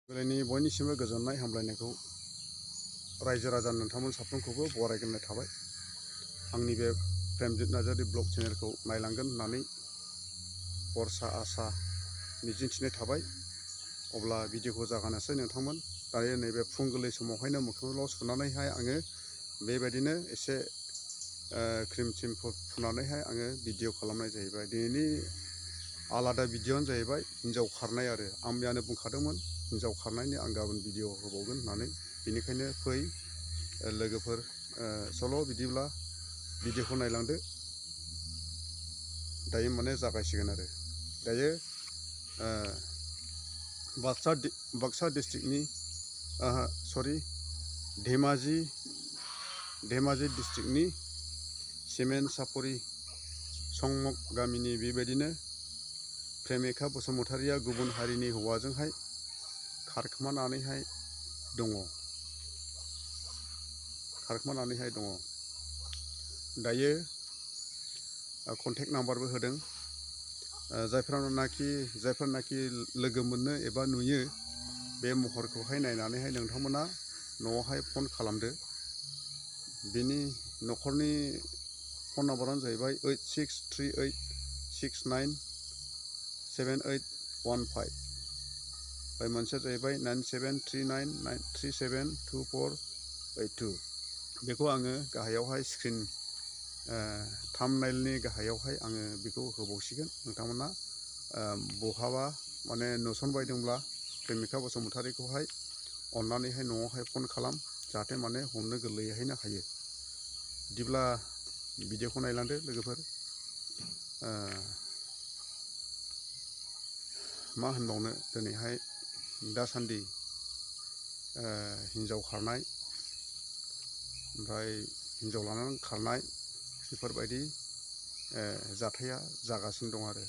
गोरलैनि बयनिसिमबो गोजोननाय हामलायनायखौ रायजो राजा नोंथांमोन साफ्रोमखौबो बरायग्रोनाय थाबाय। आंनि बे प्रेमजित नार्जारि ब्लग चेनेलखौ नायलांगोन होननानै भरसा आसा मिजिंथिनाय थाबाय। अब्ला भिडिअखौ जागायनोसै नोंथांमोन। दायो नैबे फुं गोरलै समावहायनो मोखाङाव सुनानैहाय आङो बेबायदिनो एसे क्रिम फुननानैहाय आङो भिडिअ खालामनाय जाहैबाय। दिनैनि आलादा भिडिअआनो जाहैबाय हिन्जाव खारनाय आरो आं मैयानो बुंखादोंमोन हिन्जाव खारनायनि आं गाबोन भिडिअ होबावगोन होननानै। बेनिखायनो फै लोगोफोर चल' बिदिब्ला भिडिअखौ नायलांदो। दायो माने जागायसिगोन आरो दायो बाक्सा डिस्ट्रिक्टनि धेमाजि डिस्ट्रिक्टनि सिमेन्ट सापरि संमक गामिनि बेबायदिनो प्रेमिका बसुमतारिया गुबुन हारिनि हौवाजोंहाय खारखोमानानैहाय दङ। दायो कन्टेक्ट नाम्बारबो होदों। जायफोरनाखि लोगो मोननो एबा नुयो बे महरखौहाय नायनानैहाय नोंथांमोना न'आवहाय फन खालामदो। बिनि न'खरनि फन नाम्बारानो जाहैबाय 8638697815। ओमफ्राय मोनसेया जाहैबाय 9739937248 बेखौ आङो गाहायावहाय स्क्रिन थाम्बनेइलनि गाहायावहाय आङो बेखौ होबावसिगोन। नोंथांमोना बहाबा माने नुसनबायदोंब्ला प्रेमिका बसुमतारिखौहाय अननानैहाय न'आवहाय फन खालाम, जाहाथे माने हमनो गोरलैयैनो हायो। बिदिब्ला भिडिअखौ नायलांदो लोगोफोर। मा होनबावनो दिनैहाय दासान्दि हिन्जाव खारनाय ओमफ्राय हिन्जाव लानानै खारनाय बेफोरबायदि जाथाया जागासिनो दं आरो।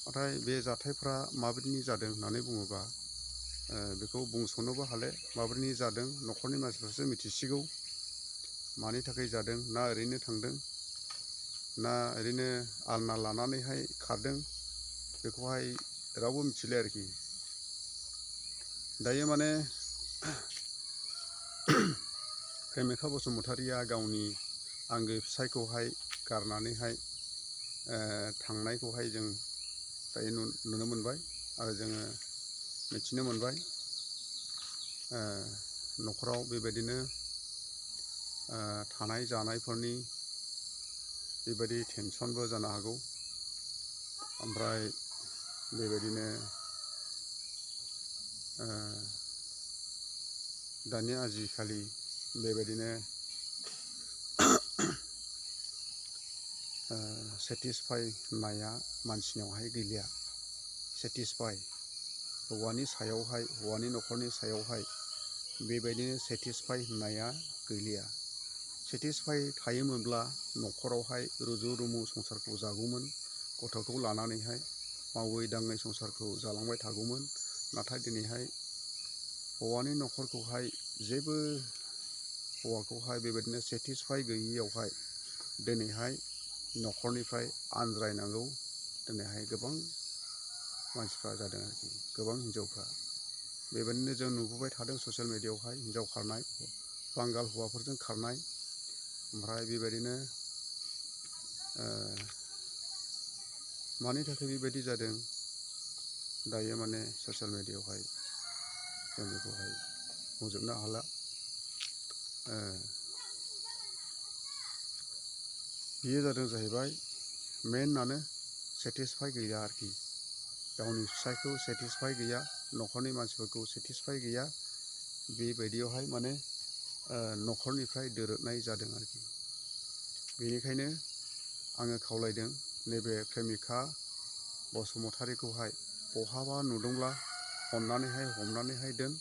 नाथाय बे जाथायफ्रा माबायदि जादों होननानै बुङोबा बेखौ बुंस'नोबो हाले। माबोरै जादों न'खरनि मानसिफ्रासो मिथिसिगौ। मानि थाखाय जादों, ना ओरैनो थांदों ना ओरैनो आलना लानानैहाय खारदों, बेखौहाय रावबो मिथिले आरोखि। दायो माने प्रेमिका बसुमतारिया गावनि आंगो फिसायखौहाय गारनानैहाय थांनायखौहाय जों दायो नुनो मोनबाय आरो जोङो मिथिनो मोनबाय। न'खराव बेबायदिनो थानाय जानायफोरनि बेबायदि टेनसनबो जानो हागौ। ओमफ्राय बेबायदिनो दानि आजिखालि बेबायदिनो सेटिसफाइ होननाया मानसिनावहाय गैलिया। सेटिसफाइ हौवानि न'खरनि सायावहाय बेबायदिनो सेटिसफाइ होननाया गैलिया। सेटिसफाइ थायोमोनब्ला न'खरावहाय रुजु रुमु संसारखौ जागौमोन, गथ'खौ लानानैहाय मावै दाङै संसारखौ जालांबाय थागौमोन। नाथाय दिनैहाय हौवानि न'खरखौहाय जेबो हौवाखौहाय बेबायदिनो सेटिसफाइ गैयियावहाय दिनैहाय न'खरनिफ्राय आनज्रायनांगौ दिनैहाय गोबां मानसिफ्रा जादों आरोखि, गोबां हिन्जावफ्रा। बेबायदिनो जों नुबोबाय थादों ससियेल मिडियायावहाय हिन्जाव खारनाय, बांगाल हौवाफोरजों खारनाय। ओमफ्राय बेबायदिनो मानि थाखाय बेबायदि जादों दायो माने ससियेल मिडियायावहाय जों बेखौहाय बुंजोबनो हाला। बियो जादों जाहैबाय मेनानो सेटिसफाइ गैया आरोखि। गावनि फिसायखौ सेटिसफाइ गैया, न'खरनि मानसिफोरखौ सेटिसफाइ गैया। बेबायदियावहाय माने न'खरनिफ्राय दोरदनाय जादों आरोखि। बेनिखायनो आङो खावलायदों नैबे प्रेमिका बसुमतारिखौहाय बहाबा नुदोंब्ला अननानैहाय हमनानैहाय दोन,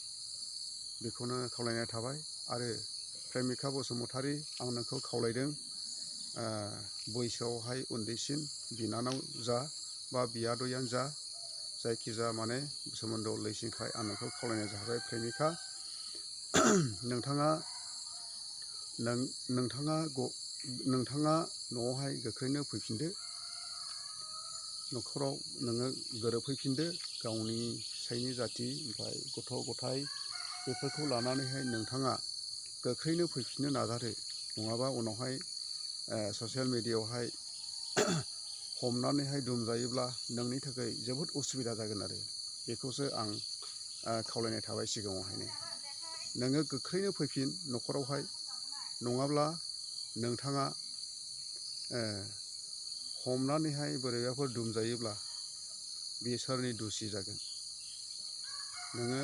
बेखौनो खावलायनाय थाबाय। आरो प्रेमिका बसुमतारि, आं नोंखौ खावलायदों बैसोआवहाय उन्दैसिन बिनानाव जा बा बियादैयानो जा, जायखिजाया माने सोमोन्दो लैसिनखाय आं नोंखौ खावलायनाय जाबाय। प्रेमिका, नोंथाङा न'आवहाय गोख्रैनो फैफिनदो। न'खराव नोङो गोरोबफैफिनदो। गावनि आखाइनि जाथि ओमफ्राय गथ' गथाय बेफोरखौ लानानैहाय नोंथाङा गोख्रैनो फैफिननो नाजादो। नङाबा उनावहाय ससियेल मिडियायावहाय हमनानैहाय दुमजायोब्ला नोंनि थाखाय जोबोद उसुबिदा जागोन आरो बेखौसो आं खावलायनाय थाबाय सिगाङावहायनो। नोङो गोख्रैनो फैफिन न'खरावहाय, नङाब्ला नोंथाङा हमनानैहाय बोरैबाफोर दुमजायोब्ला बे सोरनि दुसि जागोन। नोङो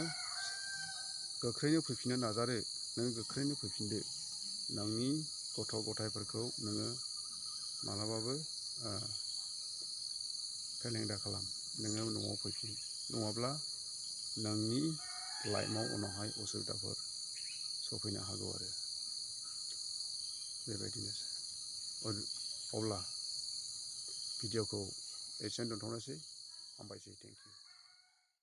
गोख्रैनो फैफिननो नाजादो। नों गोख्रैनो फैफिनदो। नोंनि गथ' गथायफोरखौ नोङो मालाबाबो फेलें दा खालाम। नोङो न'आव फैफिन, नङाब्ला नोंनि लाइफआव उनावहाय उसुबिदाफोर सफैनो हागौ आरो बेबायदिनोसै। अब्ला भिडिअखौ एसेयावनो दोनथ'नोसै। हामबायसै। Thank you.